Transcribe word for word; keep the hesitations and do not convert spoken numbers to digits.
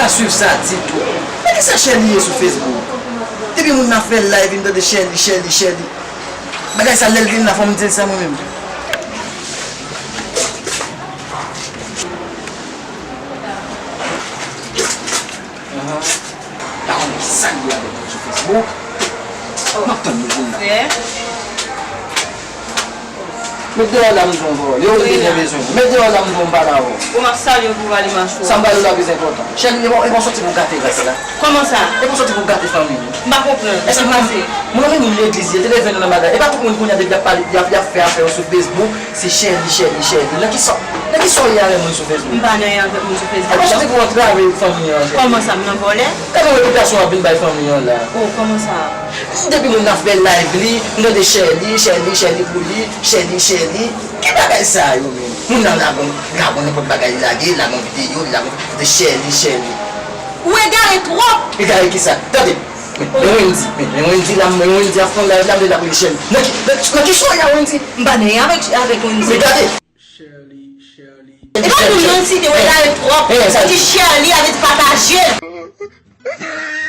Pa swiv sa ditou. Men kisa Sherly ye sou Facebook? Depi moun nan fè live, vin tande Sherly, Sherly, Sherly. Bagay sa lè l vin la, fò m di l sa mwen menm. Ahan. Pa konnen kisa l ye avèk moun sou Facebook. M ap tann moun nan. Met deyò la m di w ankò. Yo, m te byen bezwen. Met deyò la m di w m pale avè w. Bon, m ap salye w pou vale machwa. Sa m ba yo la pi enpòtan. Chèn, e bon, e bon sòti pou gate gras la. Kòman sa? E bon sòti pou gate fanmi. M pa konprann. Èske moun, moun renmen legliz, yo te leve nou nan bagay. E pa tout moun kounye a depi y ap pale, y ap, y ap fè afè yo sou Facebook, se Sherly, Sherly, Sherly. Nan ki sa, nan ki sa w ye avè moun sou Facebook? M pa nan anyen avèk moun sou Facebook. E bon sòti pou antrave fanmi an. Kòman sa, m nan vòlè? Gade repitasyon w ap vin bay fanmi an la. Oh, kòman sa? Depi moun nan fè live li, m tande Sherly, Sherly, Sherly pou li, Sherly, Sherly. Ki bagay sa yo menm? Moun nan lage, lage nenpòt bagay li lage, lage videyo, li lage de Sherly, Sherly. Ou egare twòp! Egare kisa? Tande, men, men Wendy, men, men Wendy la, men Wendy ap fè yon live la, m te la pou li Sherly. Nan ki, nan, nan ki sa w ye a Wendy? M pa nan anyen avèk, avèk Wendy. Men gade. Sherly, Sherly. E pa moun nan site w egare twòp. Eh, sa di Sherly avè di pataje l.